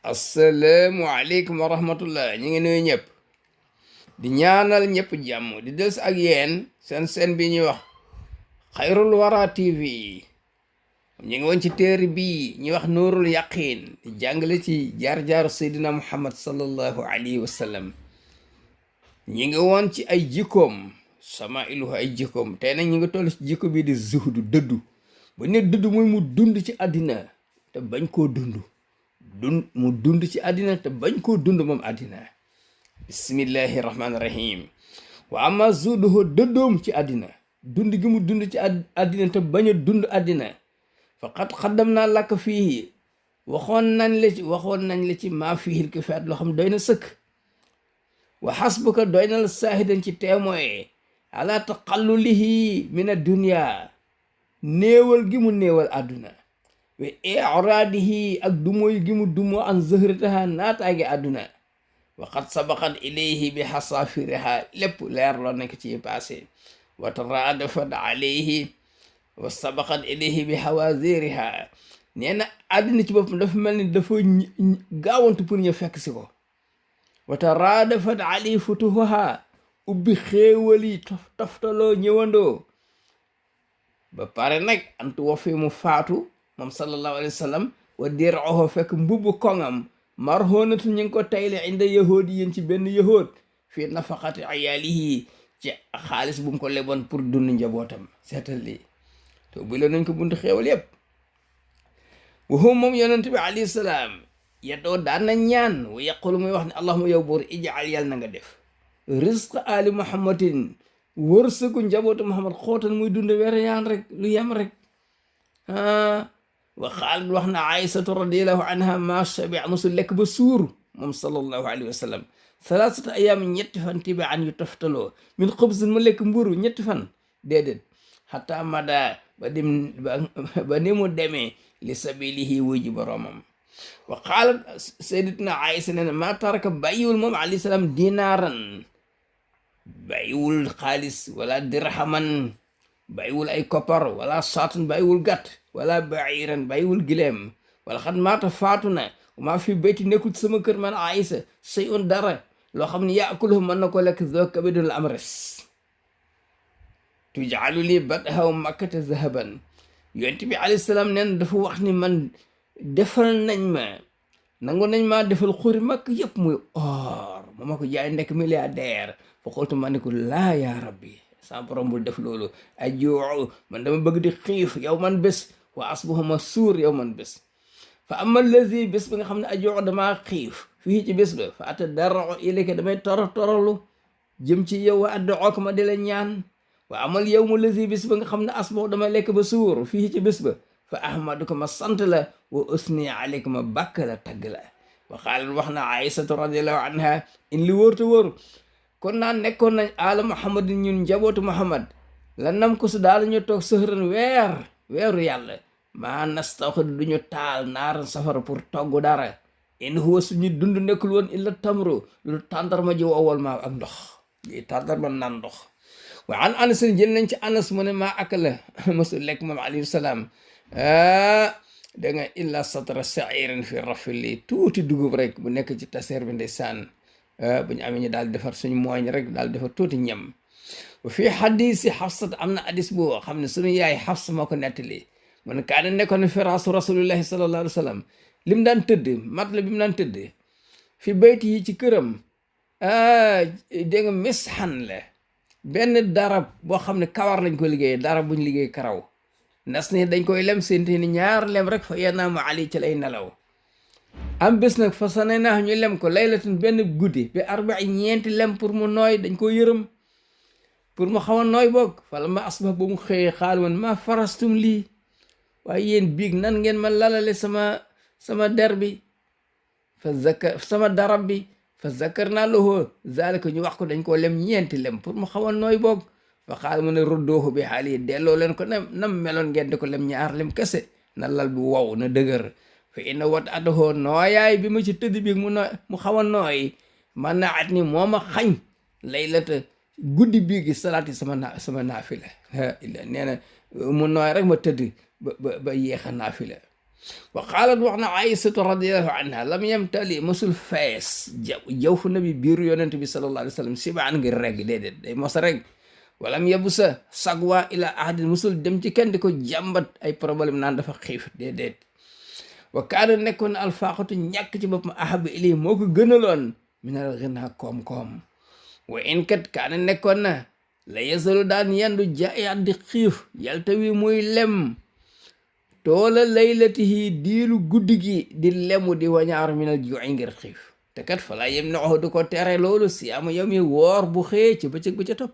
asalaamualeykum wa rahmatullah ñu ngi nuyu ñëpp di ñaanal ñëpp jàmm di des ak yéen seen bi ñuy wax xayrul wara tv ñu ngi woon ci téere bi ñuy wax nuurul yaqin di jàngale ci jaar-jaaru seydina muhammad sallallahu alayhi wa sallam ñu ngi woon ci ay jikkoom sama iluhu ay jikkoom tey nag ñu ngi toll ci jikko bi di zuhdu dëddu ba ne dëddu muy mu dund ci àddina te bañ koo dund mu dund ci àddina te bañ koo dund moom àddina bismillahi rahmaani rahim wa ama zuhduhu dëddoom ci àddina dund gi mu dund ci àddina te bañ a dund àddina faqad xaddam naa làkk fii waxoon nañ la ci maa fiihil kifaayat loo xam doy na sëkk wa xasbuka doy na la saahidan ci témoin ala taqallulihi min ad-dunya néewal gi mu néewal àdduna wa iraadihi ak dumooy gi mu dumoo an zahrataha naataagi àdduna waqad sabaqat ilayhi bi xasaafiriha lépp leer loo nekk ci passé wa taraadafat alayhi wa sabaqat ilayhi bi xawaaziriha nee na àdduna ci boppam dafa mel ni dafa gaawantu pour ñu fekk si ko wa taraadafat alayhi futuhaha ubbi xéewal yi toftaloo ñëwandoo ba pare nag antu wa fi mu faatu moom sallallahu alayhi wa sallam wa dir'uhu fekk mbubbu koŋam marhonatu ñu ngi ko tayle inda yahood yéen ci benn yahood fii nafaqati ayaalihi ci xaalis bu mu ko leboon pour dund njabootam seetal lii te bu la nañ ko buntu xéewal yépp waxum moom yonent bi alayhi salaam yedoo daan na ñaan wa yaqulu muy wax ne allahuma yow buur ij'al yàlla na nga def rizqa ali muhammadin wërsëgu njabootu muhammad xootan muy dund were yaan rek lu yem rek wa xaalat wax na aïsatu radiallahu anha ma shabi musul lekk ba suur moom sallallahu alayhi wa sallam salaasata ayaam ñetti fan tibaan yu toftaloo min xubsin mu lekk mburu ñetti fan déedéet xata mada ba ni mu demee li sabilihi wuji boroomam wa xaalat sayyidatuna aïsa ne ma taraka bàyyiwul moom alayhi salaam dinaaran bàyyiwul xaalis wala dirhaman bàyyiwul ay koppar wala saatan bàyyiwul gàtt wala ba'iran bàyyiwul gileem wala xat maata faatu na maa fi bayti nekkul sama kër man Aïsa shay'un dara loo xam ne yaakuluhu mën na ko lekk zo kabidul amres tuj'alu li badhaw makkata zahaban yonent bi alayhi salaam neen dafa wax ni man defal nañ ma nangu nañ maa defal xuri makk yëpp muy or ma ko jaay nekk milliardaire fa xultu ma ne ko laa yaa rabbi sa borom bul def loolu ajuu man dama bëgg di xiif yow man bés wa asbahu ma suur yow man bés fa ama lazi bés ba nga xam ne ajuu damaa xiif fii ci bés ba fa atadarra'u ilayka damay toroxlu jëm ci yow wa ad'uka ma di la ñaan wa amal yawmu lazi bés ba nga xam ne asbahu damay lekk ba suur fii ci bés ba fa ahmaduka ma sant la wa usni alayka ma bàkk la tagg la wa xaalat wax na aïsatu radiallahu anha in li wóor te wóor kon naa nekkoon nañ ala muhammadin ñun njabootu muhammad la nam ko su daal ñu toog sëhran weeru yàlla maa nastawxidu duñu taal naaran safara pour togg dara in huwa suñu dund nekkul woon illa tamru lu tàndarma ji wowal maa ak ndox yi tàndarma naan ndox wa an anas jël nañ ci anas mu ne maa akala mosul lekk moom alayhi salaam da nga illa satra sa'irin fi rafili tuuti dugub rek bu nekk ci taseer bi ndeysaan bu ñu amee ñu daal defar suñu mooñ rek daal defar tuuti ñam wa fii xadisi xafsat am na hadis boo xam ne suñu yaay xafsa moo ko nettali mu ne kaana nekkoon ne firaasu rasulillahi sallallahu alayhi wa sallam lim daan tëdd mat la bi mu daan tëdd fi bayti yi ci këram dégg nga misxan la benn darab boo xam ne kawar lañ ko liggéeyee darab buñ liggéey karaw nas ni dañ koy lem seente ni ñaar lem rek fa yanaamu ali ci lay nelaw am bés nag fa sane naa ñu lem ko laylatan benn guddi bi arba'i ñeenti lem pour mu nooy dañ ko yërëm pour mu xaw a nooy boog fala ma asbax ba mu xëyee xaal man ma farastum lii waaye yéen biig nan ngeen ma lalale sama der bi sama darab bi fa zakar naa lahu zalika ñu wax ko dañ koo lem ñeenti lem pour mu xaw a nooy boog fa xaal mu ne ruddoohu bi xaal yi delloo leen ko nam meloon ngeen di ko lem ñaar lem kese na lal bi wow na dëgër fa inna wat adahoo nooyaay bi ma ci tëdd bi mu xaw a nooy man na at ni moo ma xañ laylata guddi bii gi salaati sama naafila illa nee na mu nooy rek ma tëdd ba yéexa naafila wa qaalat wax na aïsatu radiallahu anha lam yamtali mosul fees jaw fu nabi biiru yonent bi sallallahu alayhi wa sallam sibaan ngir regg déedéet day mos rek walam yabu sa sagwa ila ahadin mosul dem ci kenn di ko jàmbat ay problème naan dafa xiif déedéet wa kaana nekkoon na alfaaxatu ñàkk ci boppam ahaba ilay moo ko gënaloon minal ghina koom-koom wa in kat kaana nekkoon na la yesalu daan yendu jaayaat di xiif yaltawi muy lem toola laylatihi diilu guddi gi di lemu di wañaar minal juu'i ngir xiif te kat fa laa yem na du ko tere loolu siyaamu yawmi woor bu xëyee ci bëccëg ba ca topp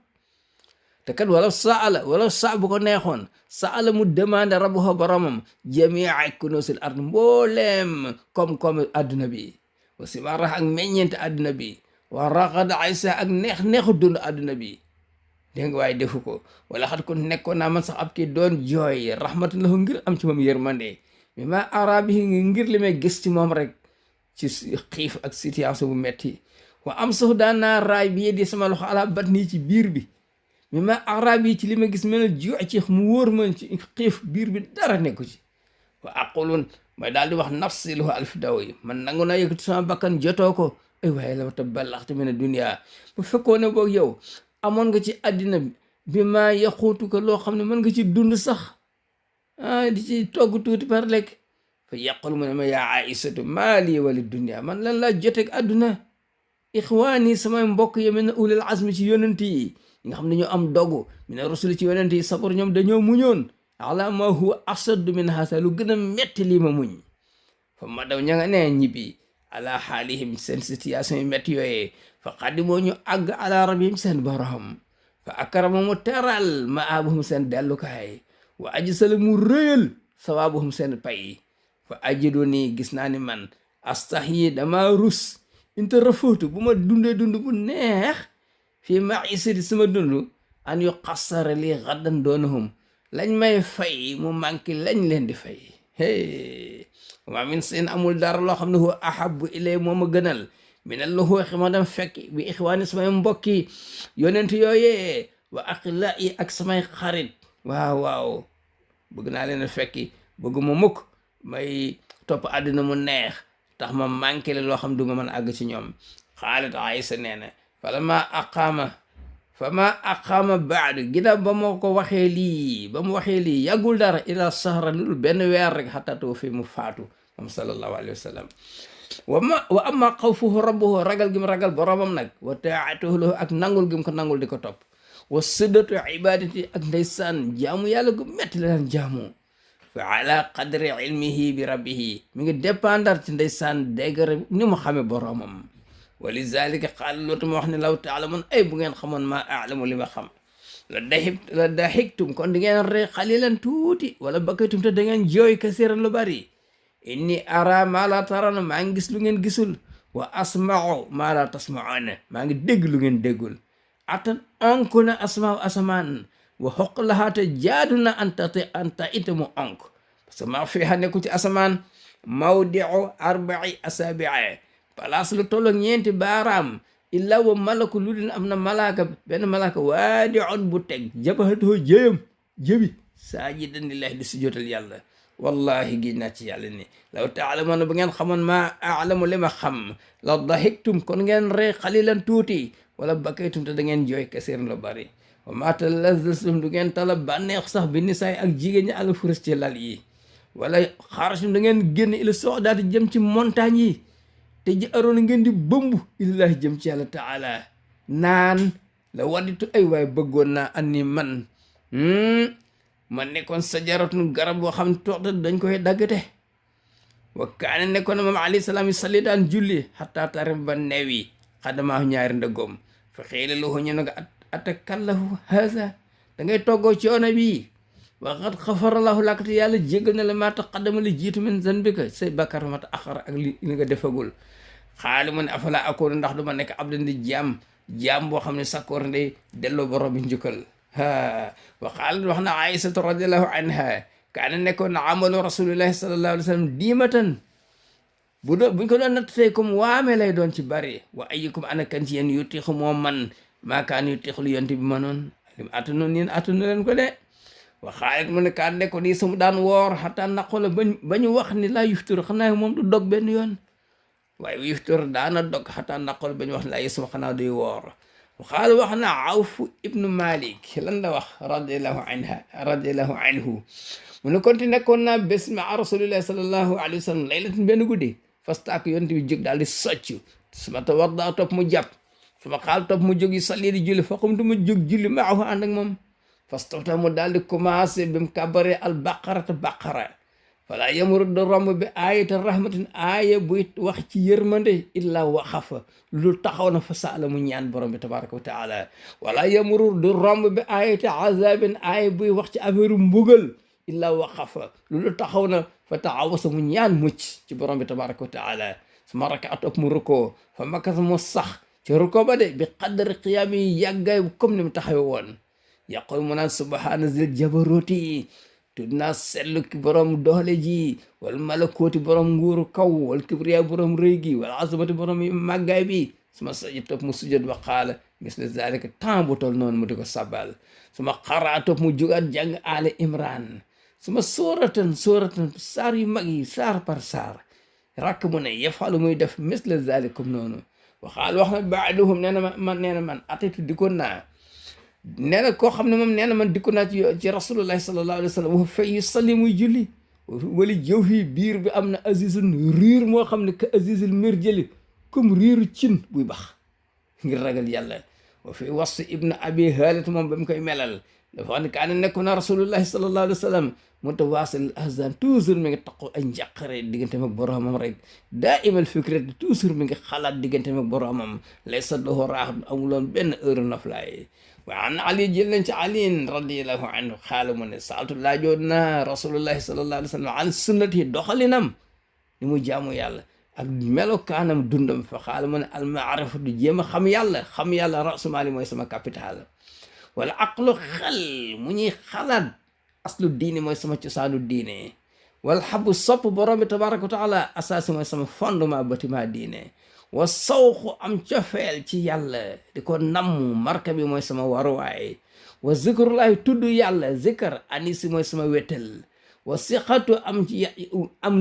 te kat wala saa bu ko neexoon saala mu demande rabbuhu boromam jamia kunuusil ard mbooleem koom-koom adduna bi wa simaraha ak meññeente adduna bi wa raxada aysa ak neexu dund adduna bi dégg nga waaye defu ko wala xat ko nekkoon naa man sax ab kii doon jooy rahmatan lahu ngir am ci moom yërmande mi ma arabi ngir li may gis ci moom rek ci xiif ak situation bu metti wa am sax daan naa raay bi di sama loxo ala bat nii ci biir bi mi ma arabi ci li ma gis mel joo ci mu wóor man ci xiif biir bi dara nekku ci wa aqulun may daal di wax nafsi lahu alfidaw yi man nangu naa yëkkati sama bakkan jotoo ko ay waaye la wata ballaxte mene dunia bu fekkoon ne boog yow amoon nga ci àddina bi ma yaxuutu ko loo xam ne mën nga ci dund sax di ci togg tuuti par lekk fa yaqul mu ne ma yaa aïsatu maa lii wali dunia man lan laa joteeg àdduna ixwaani samay mbokk yi mel ne ulil azmi ci yonent yi nga xam ne ñoo am dogu mina rusuli ci yonent yi sabar ñoom dañoo muñoon ala ma huwa asadu min hasa lu gën a metti lii ma muñ fa ma daw ña nga nee ñibbi ala xaalihim seen situation yi metti yooyee fa qadimoo ñu àgg ala rabbihim seen borom fa akrama mu teral ma abuhum seen dellukaay wa ajsala mu rëyal sawaabuhum seen pay fa ajidu nii gis naa ni man astahyi dama rus inte rafootu bu ma dundee dund bu neex fii maisati sama dund an yu xassara lii xaddan doonahum lañ may fay mu manqué lañ leen di fay wa min seen amul dara loo xam ne huwa ahabu ilay moo ma gënal minal lu xooxi ma dem fekk bi ixwaani samay mbokki yonent yooyee wa aqila yi ak samay xarit waaw bëgg naa leen a fekki bëgg ma mukk may topp àddina mu neex tax ma manqué le loo xam du ma mën a àgg ci ñoom xaalat Aysa nee na fa ma aqaama baadu ginnaaw ba mu waxee lii yàggul dara ila sahra lu benn weer rek xataa fi mu faatu moom sallallahu alayhi wa sallam wa amma xawfuhu rabbuhu ragal gi mu ragal boromam nag wa taatuhu lahu ak nangul gi mu ko nangul di ko topp wa siddatu ibadati ak ndeysaan jaamu yàlla gu metti la daan jaamu fa ala qadri ilmihi bi rabbihi mi ngi dépendre ci ndeysaan déggare ni mu xame boromam wa lizalika qaala lootu ma wax ne law taalamun ay bu ngeen xamoon maa aalamu li ma xam la dahiktum kon di ngeen ree xalilan tuuti wala bakaytum te da ngeen jooy kasiran lu bari inni ara maa la tarana maa ngi gis lu ngeen gisul wa asma'u maa la tasma'una maa ngi dégg lu ngeen déggul atan onk na asma'u asamaan wa xoq lahaate jaadu na anta ite mu onk parce que maa fiiha nekku ci asamaan mawdi'u arba'i asabi'a place lu tollo ñeenti baaraam illa wa malaku lu din am na malaaka benn malaaka waadi'un bu teg jabhatoo jëbi saajidan lillahi di sujjóotal yàlla wallahi gi naa ci yàlla ni law taalamoon bu ngeen xamoon maa aalamu li ma xam la dahiktum kon ngeen ree xalilan tuuti wala bakaytum te da ngeen jooy kasiran lu bari wa ma talazzastum du ngeen tala bànneex sax bi nisaay ak jigéen ñi ala furis ci lal yi wala xarasum da ngeen génn ila sodaati jëm ci montagne yi te ji aroon ngeen di bëmb ilallahi jëm ci yàlla taala naan la waditu ay waay bëggoon naa anni man ma nekkoon sajaratun garab boo xam ne toog dañ koy daggate wa kaane nekkoon na moom alayhi salaam yi salli daan julli xataa tarim ba neew yi xadamaahu ñaari ndëggoom fa xiila lahu ñu ne ko atakallahu haza da ngay toggoo coono bi wa qad xafarallahu laka te yàlla jégal na la maa taqaddama li jiitu min zanbika say bakkar ma ta axara ak li nga defagul xaali mu ne afala akoonu ndax duma nekk abdan di jaam boo xam ne sakkoor ndey delloo borom bi njukkal wa qaalat wax na aïsatu radiallahu anha kaana nekkoon na amalu rasulillahi sallallahu alayhi wa sallam diimatan buñ ko doon natt tey comme waame lay doon ci bari wa ayyukum ana kan ci yéen yutixu moo man maa kaan yutixu lu yonte bi mënoon lim attanu niin attanu leen ko de wa xaalit mu ne kaan ne ko di su mu daan woor xataa naqola ba ñu wax ni laa yuftur xam naa moom du dog benn yoon waaye yuftur daana dog xataa naqola ba ñu wax ni laa yusum xanaa duy woor xaal wax na Awf ibnu Malik lan la wax radiallahu anhu mu ne konti nekkoon naa bés ma rasulillahi sallallahu alayhi wa sallam laylatin benn guddi fastaak yonent bi jóg daal di socc suma tawadda topp mu jàpp suma xaal topp mu jóg yi salli di julli fa xumtu mu jóg julli maahu ànd ak moom fastafta mu daal di commencé bi mu kàbbaree albaqarata baqara fala yamuru da romb bi ayata rahmatin aaya buy wax ci yërmande illa waxafa lu taxaw na fa saala mu ñaan borom bi tabaraka wa taala wala yamuru du romb bi ayata azabin aaya buy wax ci affaire mbugal illa waxafa lu taxaw na fa taawasa mu ñaan mucc ci borom bi tabaraka wa taala suma rakaat op mu rukkoo fa makasa mu sax ci rukkoo ba de bi qadri qiyaami yi yàggaay comme ni mu taxawe woon yaqul mu naan subhaana zil jabarooti tudd naa seetlu ki borom doole ji wal malakooti borom nguuru kaw wal kibriya borom rëy gi wal azamati borom yi màggaay bi suma sajid topp mu sujjad wa qaala misle zalika temps bu tol noonu mu di ko sabal suma xaraa topp mu jugaat jàng aale imran suma sooratan saar yu mag yi saar par saar rakk mu ne yefalu muy def misle zalika comme noonu waxaal wax na baaduhum nee na man atatu dikkoon naa nee na koo xam ne moom nee na man dikku naa ci rasulullahi sallallahu alayhi wa sallam wa fay yusalli muy julli wali jëw fii biir bi am na azizun riir moo xam ne que azizul mirjali comme riiru cin buy bax ngir ragal yàlla wa fi wasti ibn abi halit moom ba mu koy melal dafa wax ne kaana nekku na rasulullahi sallallahu alayhi wa sallam mutawaasil ahzan toujours mi ngi taqo ay njàqare digganteem ak boromam rek daa imal fikret toujours mi ngi xalaat digganteem ak boromam laysa lahu raaxat amuloon benn heure naflaay wa an ali jël nañ ci aliin radiallahu anhu xaala mu ne saaltu laajoon na rasulullahi sallallahu alayhi wa sallam an sunnati doxalinam ni mu jaamu yàlla ak melokaanam dundam fa xaala mu ne almaarifatu jéem a xam yàlla rasumaali mooy sama capital wala aqlu xel mu ñuy xalaat aslu diine mooy sama cosaanu diine wala xabu sopp borom bi tabaraka wa taala asaasi mooy sama fondement bâtiment diine wa sawxu am cofeel ci yàlla di ko namm marka bi mooy sama waruwaay wa zikrullahi tudd yàlla zikr anisi mooy sama wétal wa siqatu am ci am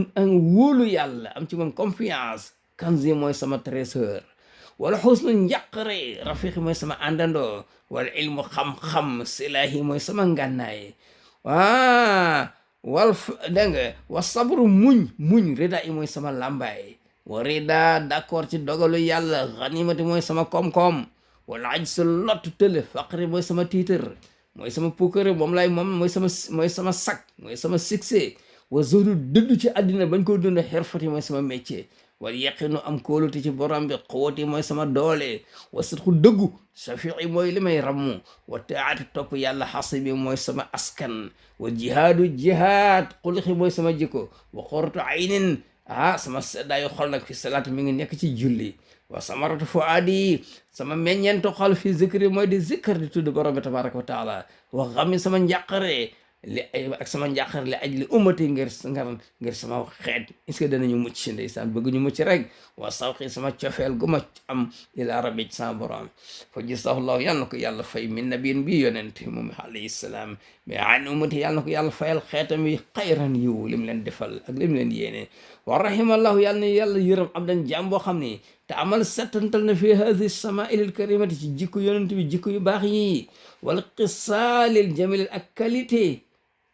wóolu yàlla am ci moom confiance kanzi mooy sama trésor wala xusnu njàqare rafiqi mooy sama àndandoo wala ilmu xam-xam silahi mooy sama ngànnaay wal dégg nga wa sabru muñ rida i mooy sama làmbaay wa rida d'accord ci dogalu yàlla ganimati mooy sama koom-koom wala aj sa lott tële faqri mooy sama tiitar mooy sama pukkare moom mooy sama sak mooy sama succès wa zuhdu dëddu ci àddina bañ ko dund xirfati mooy sama métier wala yaqinu am kóolute ci borom bi quwwati mooy sama doole wa sidqu dëggu shafi'i mooy li may rammu wa taati topp yàlla xasibi mooy sama askan wa jihaadu jihaad xulixi mooy sama jikko wa qurratu aynin sama seddaayu xol nag fi salaat mi ngi nekk ci julli wa samaratu fuaadi sama meññeento xol fi zikri mooy di zikr di tudd borom bi tabaraka wa taala wa xami sama njàqare ak sama njàqare li aj li ummati ngir sama xeet est-ce que danañu mucc ndeysaan bëgg ñu mucc rek wa sawqi sama cofeel gu ma am ila rabbi ci sama borom fa gisahullahu yàlla na ko yàlla fay min nabiyin bi yonent moom alayhi salaam mais an ummati yàlla na ko yàlla fayal xeetam yi xayran yiw lim leen defal ak lim leen yéene wa rahimallahu yàlla na yàlla yërëm abdan jaam boo xam ni te amal settantal na fi hadi samailil karimati ci jikko yonent bi jikko yu baax yi wal qisaalil jamil ak qualité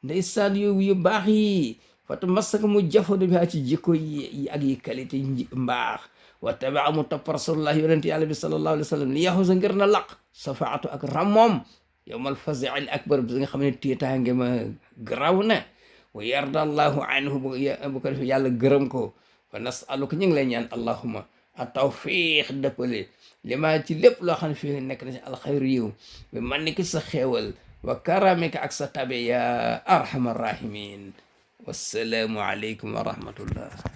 ndeysaan yu baax yi fata masaka mu jafadu bi ci jikko yi ak yi qualité mbaax wa tabaa mu topp rasulullah yonent yàlla bi sallallahu alayhi wa sallam li yaxusa ngir na laq safaatu ak rammoom yowmal faziil akbar bi nga xam ne tiitaange ma graw na wa yarda allahu anhu bu ko defee yàlla gërëm ko fa nasaluka ñu ngi lay ñaan allahuma a tawfiq dëppale li ma ci lépp loo xam ne fii nekk na ci alxayru yiw bi man ni ki sa xeewal wa karamika ak sa tabe ya arhamar rahimin wassalaamu aleykum wa rahmatullah